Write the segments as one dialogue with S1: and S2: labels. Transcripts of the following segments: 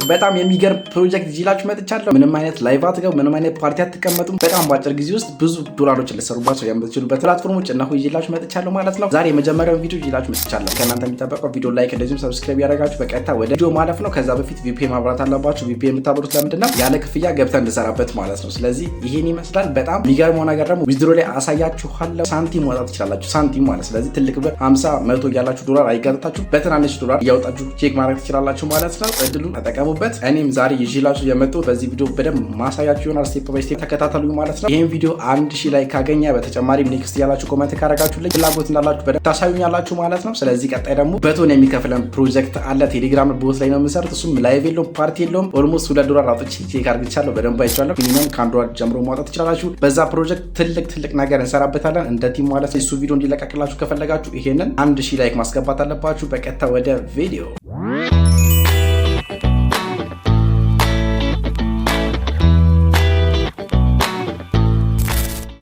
S1: በጣም የሚገርም ፕሮጀክት ይዤላችሁ መጥቻለሁ። ምንም አይነት live አትገቡ፣ ምንም አይነት ፓርቲ አትቀመጡም። በጣም በአጭር ጊዜ ውስጥ ብዙ ዶላሮችን ልትሰሩባቸው የምትችሉበት platform ኦች እነሆ ይዤላችሁ መጥቻለሁ ማለት ነው። ዛሬ የመጀመሪያውን ቪዲዮ ይዤላችሁ መጥቻለሁ። ከእናንተ የሚጠበቀው ቪዲዮ like፣ እንደዚሁም subscribe ያደረጋችሁ በቀጥታ ወደ ቪዲዮ ማለፍ ነው። ከዛ በፊት VPN ማብራት አለባችሁ። VPN የምታበሩት ለምንድን ነው? ያለ ክፍያ ገብተን እንድሰራበት ማለት ነው። ስለዚህ ይሄን ይመስላል። በጣም የሚገርመው ነገር ደግሞ withdraw ላይ አሳያችኋለሁ። ሳንቲም ማውጣት ትችላላችሁ። ሳንቲም ማለት ስለዚህ ትልቅ ብር 50 100 እያላችሁ ዶላር አይጋጥታችሁ በትናንሽ ዶላር እያወጣችሁ check ማድረግ ትችላላችሁ ማለት ነው። እድሉን ተጠቀሙበት። እኔም ዛሬ ይዤላችሁ የመጣሁት በዚህ ቪዲዮ በደንብ ማሳያችሁ ይሆናል። Step by step ተከታተሉ ማለት ነው። ይህን ቪዲዮ 1000 like ካገኘ በተጨማሪም next ያላችሁ comment ካረጋችሁልኝ ፍላጎት እንዳላችሁ በደንብ ታሳዩኛላችሁ ማለት ነው። ስለዚህ ቀጣይ ደግሞ በቶን የሚከፍለን ፕሮጀክት አለ። ቴሌግራም bot ላይ ነው የምንሰሩት። እሱም live የለውም፣ ፓርቲ የለውም። Almost $2 አውጥቼ check አርግቻለሁ። በደንብ አይቼዋለሁ። Minimum ከ1 ዶላር ጀምሮ ማውጣት ትችላላችሁ። በዛ ፕሮጀክት ትልቅ ትልቅ ነገር እንሰራበታለን እንደ team ማለት ነው። እሱ ቪዲዮ እንዲለቀቅላችሁ ከፈለጋችሁ ይሄንን 1000 like ማስገባት አለባችሁ። በቀጥታ ወደ ቪዲዮ።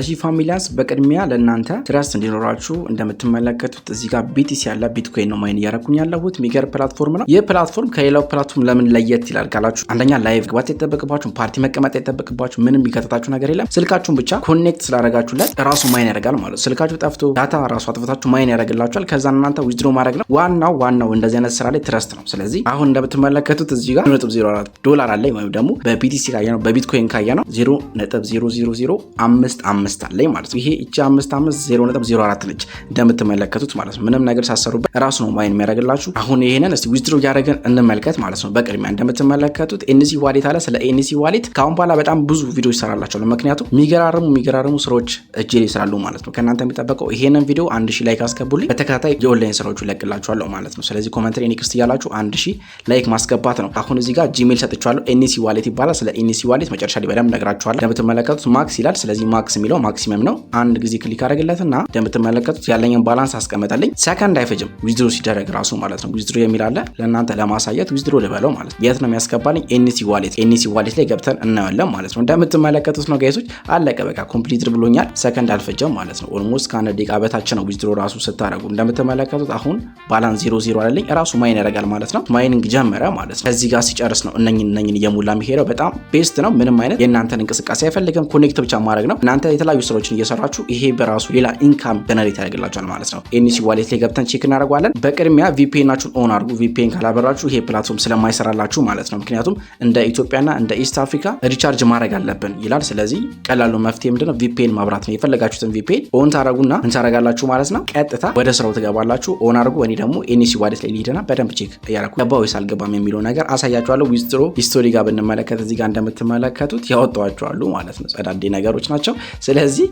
S1: እሺ ፋሚሊያስ፣ በቅድሚያ ለእናንተ trust እንዲኖራችሁ እንደምትመለከቱት እዚህ ጋር BTC ያለ ቢትኮይን ነው mine እያረኩኝ ያለሁት። የሚገርም platform ነው። ይህ platform ከሌላው platform ለምን ለየት ይላል ካላችሁ፣ አንደኛ live መግባት አይጠበቅባችሁም፣ ፓርቲ መቀመጥ አይጠበቅባችሁ፣ ምንም የሚከተታችሁ ነገር የለም። ስልካችሁን ብቻ connect ስላደረጋችሁለት ራሱ mine ያደርጋል ማለት ነው። ስልካችሁ ጠፍቶ data ራሱ አጥፍታችሁ mine ያደርግላችኋል። ከዛ እናንተ withdraw ማድረግ ነው። ዋናው ዋናው እንደዚህ አይነት ስራ ላይ trust ነው። ስለዚህ አሁን እንደምትመለከቱት እዚህ ጋር 0.04 ዶላር አለኝ ወይም ደግሞ በ BTC ካየነው፣ በቢትኮይን ካየነው 0.00055 አለኝ ማለት ነው። ይሄ እቺ 55 0.04 ነች እንደምትመለከቱት ማለት ነው። ምንም ነገር ሳሰሩበት ራሱ ነው mine የሚያደርግላችሁ። አሁን ይሄንን እስቲ withdraw እያደረግን እንመልከት ማለት ነው። በቅድሚያ እንደምትመለከቱት NC Wallet አለ። ስለ NC Wallet ከአሁን በኋላ በጣም ብዙ ቪዲዮ ይሰራላችኋል። ምክንያቱም የሚገራርሙ የሚገራርሙ ስራዎች እጄ ላይ ስላሉ ማለት ነው። ከእናንተ የሚጠበቀው ይሄንን ቪዲዮ 1000 like አስገቡልኝ። በተከታታይ የኦንላይን ስራዎቹ ይለቅላችኋለሁ ማለት ነው። ስለዚህ comment ላይ next እያላችሁ 1000 like ማስገባት ነው። አሁን እዚህ ጋር Gmail ሰጥቻለሁ። NC Wallet ይባላል። ስለ NC Wallet መጨረሻ ላይ በደንብ ነግራችኋለሁ። እንደምትመለከቱት max ይላል። ስለዚህ max የሚለው maximum ነው። አንድ ጊዜ click አደረግለትና እንደምትመለከቱት ያለኝን balance አስቀመጠልኝ። ሰከንድ አይፈጅም withdraw ሲደረግ ራሱ ማለት ነው። Withdraw የሚል አለ፣ ለእናንተ ለማሳየት withdraw ልበለው ማለት ነው። የት ነው የሚያስገባልኝ? NC Wallet። NC Wallet ላይ ገብተን እናያለን ማለት ነው። እንደምትመለከቱት ነው guys ኦች፣ አለቀ በቃ፣ complete ብሎኛል። ሰከንድ አልፈጀም ማለት ነው። Almost ከአንድ ደቂቃ በታች ነው withdraw ራሱ ስታደረጉ። እንደምትመለከቱት አሁን balance 0 0 አለልኝ፣ ራሱ mine ያደርጋል ማለት ነው። Mining ጀመረ ማለት ነው። ከዚህ ጋር ሲጨርስ ነው እነኝን እነኝን እየሞላ የሚሄደው። በጣም best ነው። ምንም አይነት የእናንተን እንቅስቃሴ አይፈልግም። Connect ብቻ ማድረግ ነው። እናንተ የተለያዩ ስራዎችን እየሰራችሁ ይሄ በራሱ ሌላ income generate ያደርግላችኋል ማለት ነው። NC Wallet ላይ ገብተን check እናደርገዋለን። በቅድሚያ VPN ኣችሁን on አድርጉ። VPN ካላበራችሁ ይሄ platform ስለማይሰራላችሁ ማለት ነው። ምክንያቱም እንደ ኢትዮጵያና እንደ East Africa recharge ማድረግ አለብን ይላል። ስለዚህ ቀላሉ መፍትሄ ምንድነው? VPN ማብራት ነው። የፈለጋችሁትን VPN on ታደረጉና ምን ታደረጋላችሁ ማለት ነው። ቀጥታ ወደ ስራው ትገባላችሁ። On አድርጉ። እኔ ደግሞ NC Wallet ላይ ልሂድና በደንብ check እያደረኩ ገባ ወይስ አልገባም የሚለው ነገር አሳያችኋለሁ። Withdraw history ጋር ብንመለከት እዚህ ጋር እንደምትመለከቱት ያወጣኋቸው ማለት ነው። ጸዳዴ ነገሮች ናቸው። ስለዚህ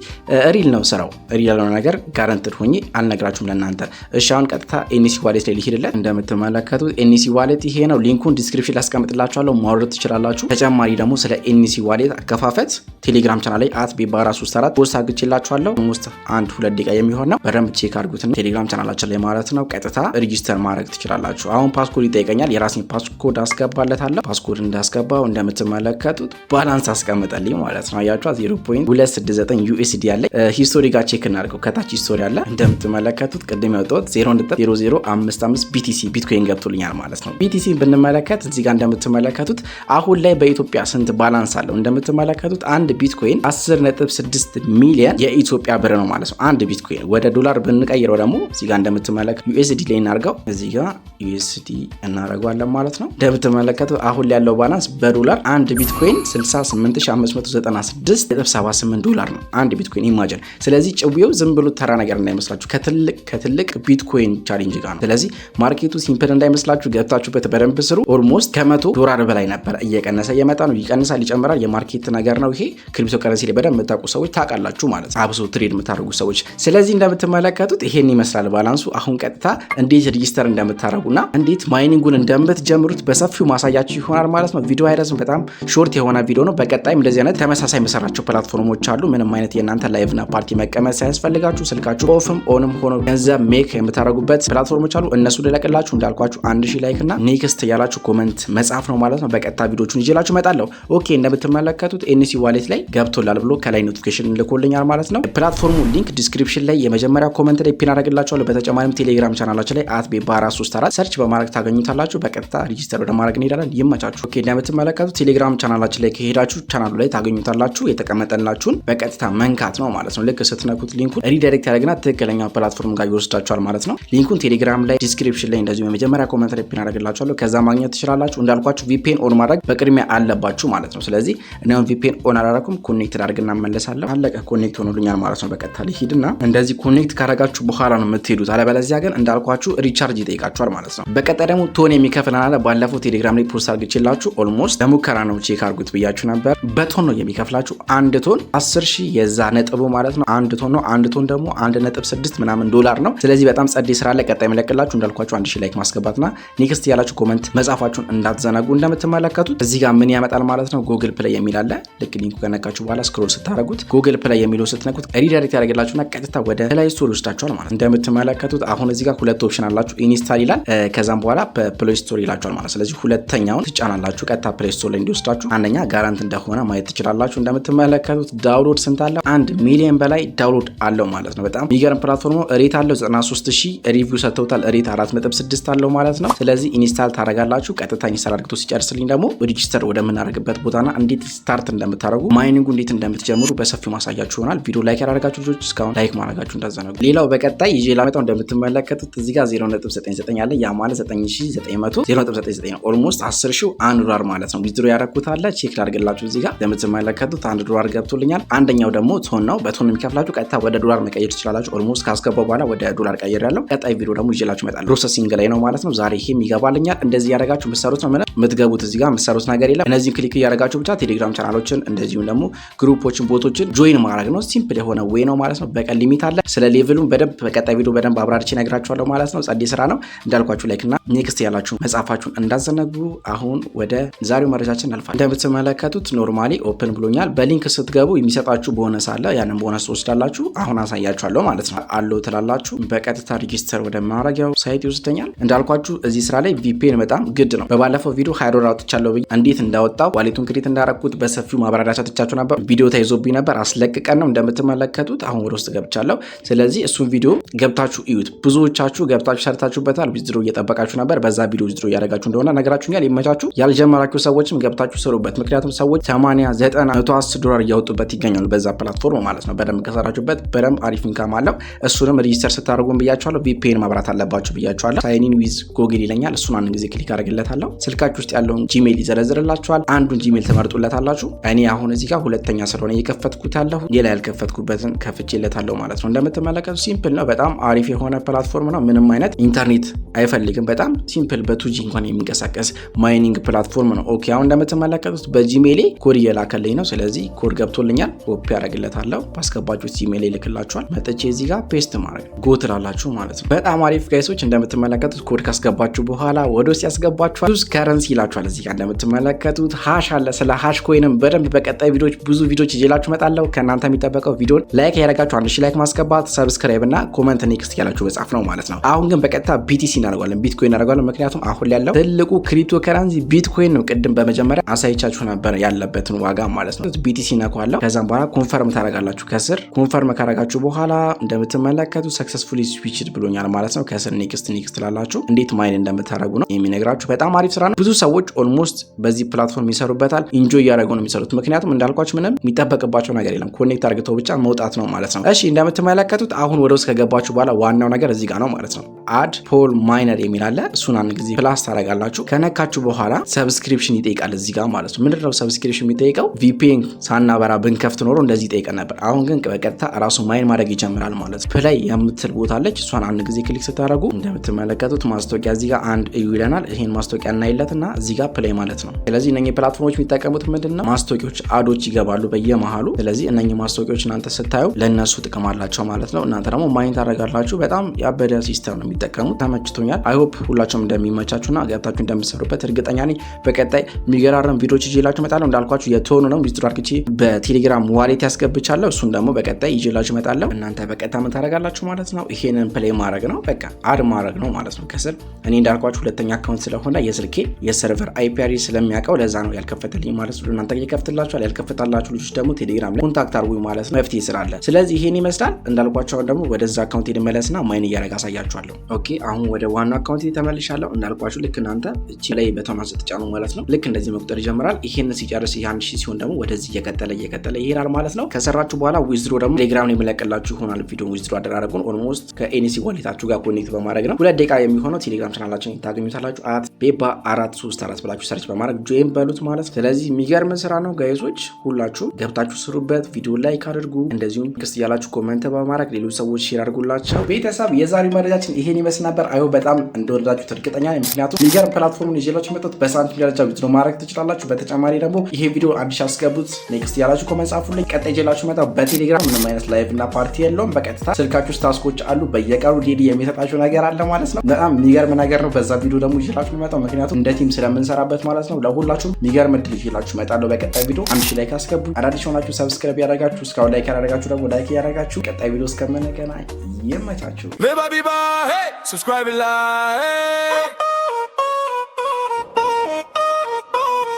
S1: real ነው ስራው። Real ያልሆነ ነገር guaranteed ሆኜ አልነግራችሁም ለእናንተ። እሺ፣ አሁን ቀጥታ NC Wallet ላይ ልሂድለት። እንደምትመለከቱት NC Wallet ይሄ ነው። Link ኡን description ላስቀምጥላችኋለሁ፣ ማውረድ ትችላላችሁ። ተጨማሪ ደግሞ ስለ NC Wallet አከፋፈት ቴሌግራም ቻናል ላይ @ቤባራ34 post አግቼላችኋለሁ። Almost 1-2 ደቂቃ የሚሆን ነው። በደንብ check አድርጉትና ቴሌግራም ቻናላችን ላይ ማለት ነው። ቀጥታ register ማድረግ ትችላላችሁ። አሁን passcode ይጠይቀኛል። የራሴን passcode አስገባለታለሁ። Passcode እንዳስገባው እንደምትመለከቱት balance አስቀምጠልኝ ማለት ነው። አያችኋ፣ 0.269 USD አለ። History ጋር check እናድርገው። ከታች history አለ። እንደምትመለከቱት ቅድም ያወጣሁት 0.0055 BTC ቢትኮይን ገብቶልኛል ማለት ነው። BTC ብንመለከት እዚህ ጋር እንደምትመለከቱት አሁን ላይ በኢትዮጵያ ስንት balance አለው? እንደምትመለከቱት አንድ ቢትኮይን 10.6 ሚሊዮን የኢትዮጵያ ብር ነው ማለት ነው። አንድ ቢትኮይን ወደ ዶላር ብንቀይረው ደግሞ እዚህ ጋር እንደምትመለከቱት USD ላይ እናርገው። እዚህ ጋር USD እናደርገዋለን ማለት ነው። እንደምትመለከቱት አሁን ላይ ያለው balance በዶላር አንድ ቢትኮይን 68,596.78 ዶላር ነው አንድ ቢትኮይን፣ imagine። ስለዚህ ጭዌው ዝም ብሎ ተራ ነገር እንዳይመስላችሁ፣ ከትልቅ ከትልቅ ቢትኮይን challenge ጋር ነው። ስለዚህ market ኡ simple እንዳይመስላችሁ፣ ገብታችሁበት በደንብ ስሩ። Almost ከ100 ዶላር በላይ ነበር፣ እየቀነሰ እየመጣ ነው። ይቀንሳል፣ ይጨምራል። የ market ነገር ነው ይሄ። ክሪፕቶ ከረንሲ ላይ በደንብ የምታውቁ ሰዎች ታውቃላችሁ ማለት ነው፣ አብሶ trade የምታደርጉ ሰዎች። ስለዚህ እንደምትመለከቱት ይሄን ይመስላል balance ኡ። አሁን ቀጥታ እንዴት register እንደምታደርጉና እንዴት mining ኡን እንደምትጀምሩት በሰፊው ማሳያችሁ ይሆናል ማለት ነው። ቪዲዮ አይረዝም፣ በጣም short የሆነ ቪዲዮ ነው። በቀጣይም እንደዚህ አይነት ተመሳሳይ መሰራቸው platform ኦች አሉ። ምንም አይነት የእናንተ live ና ፓርቲ መቀመጥ ሳያስፈልጋችሁ ስልካችሁ off ም on ም ሆኖ ገንዘብ make የምታደርጉበት platform ኦች አሉ። እነሱ ልለቅላችሁ። እንዳልኳችሁ 1000 like እና next ያላችሁ comment መጻፍ ነው ማለት ነው። በቀጥታ ቪዲዮቹን ይዤላችሁ እመጣለሁ። Okay፣ እንደምትመለከቱት NC wallet ላይ ገብቶላል ብሎ ከላይ notification ልኮልኛል ማለት ነው። Platform ኡ link description ላይ የመጀመሪያ comment ላይ pin አደርግላችኋለሁ። በተጨማሪም ቴሌግራም ቻናላችን ላይ @ቤባ434 search በማድረግ ታገኙታላችሁ። በቀጥታ register ወደ ማድረግ እንሄዳለን። ይመቻችሁ። Okay፣ እንደምትመለከቱት ቴሌግራም ቻናላችን ላይ ከሄዳችሁ ቻናሉ ላይ ታገኙታላችሁ። የተቀመጠላችሁን በቀጥታ መንካት ነው ማለት ነው። ልክ ስትነኩት link ኡን redirect ያደርግና ትክክለኛው platform ጋር ይወስዳችኋል ማለት ነው። Link ኡን ቴሌግራም ላይ description ላይ እንደዚሁ የመጀመሪያ comment ላይ pin አደርግላችኋለሁ። ከዛ ማግኘት ትችላላችሁ። እንዳልኳችሁ VPN on ማድረግ በቅድሚያ አለባችሁ ማለት ነው። ስለዚህ እኔ አሁን VPN on አላደረኩም። Connect አድርግና እመለሳለሁ። አለቀ። Connect ሆኖልኛል ማለት ነው። በቀጥታ ልሂድና እንደዚህ connect ካረጋችሁ በኋላ ነው የምትሄዱት። አለበለዚያ ግን እንዳልኳችሁ recharge ይጠይቃችኋል ማለት ነው። በቀጣይ ደግሞ ቶን የሚከፍለን አለ። ባለፈው ቴሌግራም ላይ post አድርግቼላችሁ almost ለሙከራ ነው check አድርጉት ብያችሁ ነበር። በቶን ነው የሚከፍላችሁ። አንድ ቶን 10 ሺህ የዛ ነጥቡ ማለት ነው። አንድ ቶን ነው። አንድ ቶን ደግሞ 1.6 ምናምን ዶላር ነው። ስለዚህ በጣም ጸዴ ስራ አለ። ቀጣይ የምለቅላችሁ እንዳልኳችሁ 1000 like ማስገባትና next ያላችሁ comment መጻፋችሁን እንዳትዘነጉ። እንደምትመለከቱት እዚህ ጋር ምን ያመጣል ማለት ነው? Google Play የሚል አለ። ልክ link ኡ ከነካችሁ በኋላ scroll ስታደርጉት Google Play የሚለው ስትነኩት redirect ያደርግላችሁና ቀጥታ ወደ Play Store ይወስዳችኋል ማለት ነው። እንደምትመለከቱት አሁን እዚህ ጋር ሁለት option አላችሁ። Install ይላል፣ ከዛም በኋላ በ Play Store ይላችኋል ማለት። ስለዚህ ሁለተኛውን ትጫናላችሁ ቀጥታ Play Store ላይ እንዲወስዳችሁ። አንደኛ guarantee እንደሆነ ማየት ትችላላችሁ። እንደምትመለከቱት download ስንት አለው? 1 ሚሊዮን በላይ download አለው ማለት ነው። በጣም የሚገርም platform ነው። Rate አለው፣ 93,000 review ሰጥተውታል። Rate 4.6 አለው ማለት ነው። ስለዚህ install ታደርጋላችሁ። ቀጥታ install አድርግቶ ሲጨርስልኝ ደግሞ register ወደምናደርግበት ቦታና እንዴት start እንደምታደርጉ፣ mining ኡ እንዴት እንደምትጀምሩ በሰፊው ማሳያችሁ ይሆናል። ቪዲዮ like ያላደረጋችሁ ልጆች እስካሁን like ማድረጋችሁ እንዳትዘነጉ። ሌላው በቀጣይ ይዤ ላመጣው እንደምትመለከቱት እዚህ ጋር 0.99 አለ። ያ ማለት 9900 0.99 ነው። Almost 10 ሺው 1 ዶላር ማለት ነው። Withdraw ያደረኩት አለ፣ check ላድርግላችሁ። እዚህ ጋር እንደምትመለከቱት 1 ዶላር ገብቶልኛል። አንደኛው ደግሞ ቶን ነው። በቶን የሚከፍላችሁ ቀጥታ ወደ ዶላር መቀየር ትችላላችሁ። Almost ካስገባው በኋላ ወደ ዶላር ቀይር ያለው ቀጣይ ቪዲዮ ደግሞ ይዤላችሁ እመጣለሁ። Processing ላይ ነው ማለት ነው። ዛሬ ይሄም ይገባልኛል። እንደዚህ ያደረጋችሁ የምትሰሩት ነው። ምንም የምትገቡት እዚህ ጋር የምትሰሩት ነገር የለም። እነዚህን click እያደረጋችሁ ብቻ ቴሌግራም ቻናሎችን እንደዚሁም ደግሞ group ኦችን፣ bot ኦችን join ማድረግ ነው። Simple የሆነ way ነው ማለት ነው። በቀን limit አለ። ስለ level ኡም በደንብ በቀጣይ ቪዲዮ በደንብ አብራርቼ እነግራችኋለሁ ማለት ነው። ጸዴ ስራ ነው እንዳልኳችሁ like እና next ያላችሁ መጻፋችሁን እንዳትዘነጉ። አሁን ወደ ዛሬው መረጃችን እናልፋለን። እንደምትመለከቱት normally open ብሎኛል። በ link ስትገቡ የሚሰጣችሁ ቦነስ አለ። ያንን ቦነስ ትወስዳላችሁ። አሁን አሳያችኋለሁ ማለት ነው። Allow ትላላችሁ። በቀጥታ register ወደ ማድረጊያው site ይወስደኛል። እንዳልኳችሁ እዚህ ስራ ላይ VPN በጣም ግድ ነው። በባለፈው ቪዲዮ 20 ዶላር አውጥቻለሁ ብዬ እንዴት እንዳወጣው፣ wallet ኡን create እንዳረኩት በሰፊው ማብራሪያ ሰጥቻችሁ ነበር። ቪዲዮ ተይዞብኝ ነበር፣ አስለቅቀን ነው። እንደምትመለከቱት አሁን ወደ ውስጥ ገብቻለሁ። ስለዚህ እሱን ቪዲዮ ገብታችሁ እዩት። ብዙዎቻችሁ ገብታችሁ ሰርታችሁበታል። Withdraw እየጠበቃችሁ ነበር። በዛ ቪዲዮ withdraw እያደረጋችሁ እንደሆነ ነገራችሁኛል። ይመቻችሁ። ያልጀመራችሁ ሰዎችም ገብታችሁ ስሩበት። ምክንያቱም ሰዎች 80፣ 90፣ 110 ዶላር እያወጡበት ይገኛሉ በዛ platform ማለት ነው። በደንብ ከሰራችሁበት በደንብ አሪፍ income አለው። እሱንም register ስታደርጉን ብያችኋለሁ። VPN ማብራት አለባችሁ ብያችኋለሁ። Sign in with Google ይለኛል። እሱን አንድ ጊዜ click አደርግለታለሁ። ስልካችሁ ውስጥ ያለውን Gmail ይዘረዝርላችኋል። አንዱን Gmail ትመርጡለታላችሁ። እኔ አሁን እዚህ ጋር ሁለተኛ ስለሆነ እየከፈትኩት ያለሁ ሌላ ያልከፈትኩበትን ከፍቼለታለሁ ማለት ነው። እንደምትመለከቱ simple ነው። በጣም አሪፍ የሆነ platform ነው። ምንም አይነት ኢንተርኔት አይፈልግም። በጣም simple በ 2G እንኳን የሚንቀሳቀስ mining platform ነው። Okay፣ አሁን እንደምትመለከቱት በ Gmail ኤ ኮድ እየላከልኝ ነው። ስለዚህ ኮድ ገብቶልኛል። ኮፒ ያደርግለታለሁ። ባስገባችሁት Gmail ይልክላችኋል። መጥቼ እዚህ ጋር paste ማድረግ፣ go ትላላችሁ ማለት ነው። በጣም አሪፍ guys ኦች፣ እንደምትመለከቱት ኮድ ካስገባችሁ በኋላ ወደ ውስጥ ያስገባችኋል። Choose currency ይላችኋል። እዚህ ጋር እንደምትመለከቱት hash አለ። ስለ hash coin ም በደንብ በቀጣይ ቪዲዮዎች ብዙ ቪዲዮዎች ይዤላችሁ እመጣለሁ። ከእናንተ የሚጠበቀው ቪዲዮን like ያደረጋችሁ 1000 like ማስገባት፣ subscribe እና comment next ያላችሁ መጻፍ ነው ማለት ነው። አሁን ግን በቀጥታ BTC እናደርገዋለን፣ ቢትኮይን እናደርገዋለን። ምክንያቱም አሁን ያለው ትልቁ ክሪፕቶ ከረንሲ ቢትኮይን ነው። ቅድም በመጀመሪያ አሳይቻችሁ ነበር ያለበትን ዋጋ ማለት ነው። BTC ነካዋለሁ። ከዛም በኋላ confirm ታደርጋላችሁ። ከስር confirm ካደረጋችሁ በኋላ እንደምትመለከቱ successfully switched ብሎኛል ማለት ነው። ከስር next next ትላላችሁ። እንዴት mine እንደምታደርጉ ነው የሚነግራችሁ። በጣም አሪፍ ስራ ነው። ብዙ ሰዎች almost በዚህ platform ይሰሩበታል። Enjoy እያደረጉ ነው የሚሰሩት። ምክንያቱም እንዳልኳችሁ ምንም የሚጠበቅባቸው ነገር የለም። Connect አድርገው ብቻ መውጣት ነው ማለት ነው። እሺ፣ እንደምትመለከቱት አሁን ወደ ውስጥ ከገባችሁ በኋላ ዋናው ነገር እዚህ ጋር ነው ማለት ነው። Add pool miner የሚል አለ። እሱን አንድ ጊዜ plus ታደርጋላችሁ። ከነካችሁ በኋላ subscription ይጠይቃል እዚህ ጋር ማለት ነው። ምንድነው subscription የሚጠይቀው? VPN ሳናበራ ብንከፍት ኖሮ እንደዚህ ይጠይቀን ነበር። አሁን ግን በቀጥታ ራሱ mine ማድረግ ይጀምራል ማለት ነው። Play የምትል ቦታ አለች። እሷን አንድ ጊዜ click ስታደርጉ እንደምትመለከቱት ማስታወቂያ እዚህ ጋር አንድ እዩ ይለናል። ይሄን ማስታወቂያ እናይለትና እዚህ ጋር play ማለት ነው። ስለዚህ እነኚህ platform ኦች የሚጠቀሙት ምንድን ነው? ማስታወቂያዎች፣ ad ኦች ይገባሉ በየመሃሉ። ስለዚህ እነኚህ ማስታወቂያዎች እናንተ ስታዩ ለእነሱ ጥቅም አላቸው ማለት ነው። እናንተ ደግሞ mine ታደርጋላችሁ። በጣም ያበደ system ነው የሚጠቀሙት። ተመችቶኛል። I hope ሁላችሁም እንደሚመቻችሁና ገብታችሁ እንደምትሰሩበት እርግጠኛ ነኝ። በቀጣይ የሚገራረም ቪዲዮዎች ይዤላችሁ እመጣለሁ። እንዳልኳችሁ የቶኑ ነው withdraw አድርጌ በቴሌግራም wallet wallet ያስገብቻለሁ። እሱን ደግሞ በቀጣይ ይዤላችሁ እመጣለሁ። እናንተ በቀጥታ ምን ታደርጋላችሁ ማለት ነው? ይሄንን play ማድረግ ነው፣ በቃ add ማድረግ ነው ማለት ነው። ከስር እኔ እንዳልኳችሁ ሁለተኛ account ስለሆነ የስልኬ የ server IP address ስለሚያውቀው ለዛ ነው ያልከፈተልኝ ማለት ነው። እናንተ ይከፍትላችኋል። ያልከፈታላችሁ ልጆች ደግሞ ቴሌግራም ላይ contact አድርጉኝ ማለት ነው፣ መፍትሄ ስላለ። ስለዚህ ይሄን ይመስላል። እንዳልኳችሁ አሁን ደግሞ ወደዛ account ልመለስና mine እያደረገ አሳያችኋለሁ። Okay፣ አሁን ወደ ዋናው account ተመልሻለሁ። እንዳልኳችሁ ልክ እናንተ እቺ ላይ button ኗን ስትጫኑ ማለት ነው ልክ እንደዚህ መቁጠር ይጀምራል። ይሄንን ሲጨርስ ይህ 1000 ሲሆን ደግሞ ወደዚህ እየቀጠለ እየቀጠለ ይሄዳል ማለት ነው። ከሰራችሁ በኋላ withdraw ደግሞ ቴሌግራም ላይ የምለቅላችሁ ይሆናል። ቪዲዮ withdraw አደራረጉን almost ከ NC wallet ኣችሁ ጋር connect በማድረግ ነው። 2 ደቂቃ የሚሆነው ቴሌግራም ቻናላችን ታገኙታላችሁ። @ቤባ434 ብላችሁ search በማድረግ join በሉት ማለት ነው። ስለዚህ የሚገርም ስራ ነው guys ኦች፣ ሁላችሁም ገብታችሁ ስሩበት። ቪዲዮ like አድርጉ፣ እንደዚሁም ክስ እያላችሁ comment በማድረግ ሌሎች ሰዎች share አድርጉላቸው። ቤተሰብ፣ የዛሬው መረጃችን ይሄን ይመስል ነበር። I hope በጣም እንደወደዳችሁት እርግጠኛ ነኝ። ምክንያቱም የሚገርም platform ኡን ይዤላችሁ መጣሁት። በሳንቲም ደረጃ withdraw ማድረግ ትችላላችሁ። በተጨማሪ ደግሞ ይሄ ቪዲዮ አዲስ አስገቡት next እያላችሁ comment ጻፉልኝ። ቀጣይ ይዤላችሁ መጣሁ። በቴሌግራም ምንም አይነት live እና ፓርቲ የለውም። በቀጥታ ስልካችሁ ውስጥ task ኦች አሉ። በየቀኑ daily የሚሰጣችሁ ነገር አለ ማለት ነው። በጣም የሚገርም ነገር ነው። በዛ ቪዲዮ ደግሞ ይዤላችሁ የምመጣው ምክንያቱም እንደ team ስለምንሰራበት ማለት ነው። ለሁላችሁም የሚገርም እድል ይዤላችሁ እመጣለሁ በቀጣይ ቪዲዮ። 1000 like አስገቡ። አዳዲስ ሆናችሁ subscribe ያደረጋችሁ፣ እስካሁን like ያደረጋችሁ ደግሞ like እያደረጋችሁ ቀጣይ ቪዲዮ እስከምንገናኝ ይመቻችሁ።
S2: Beba biba, hey, subscribe and like.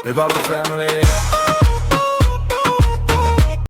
S2: Beba family.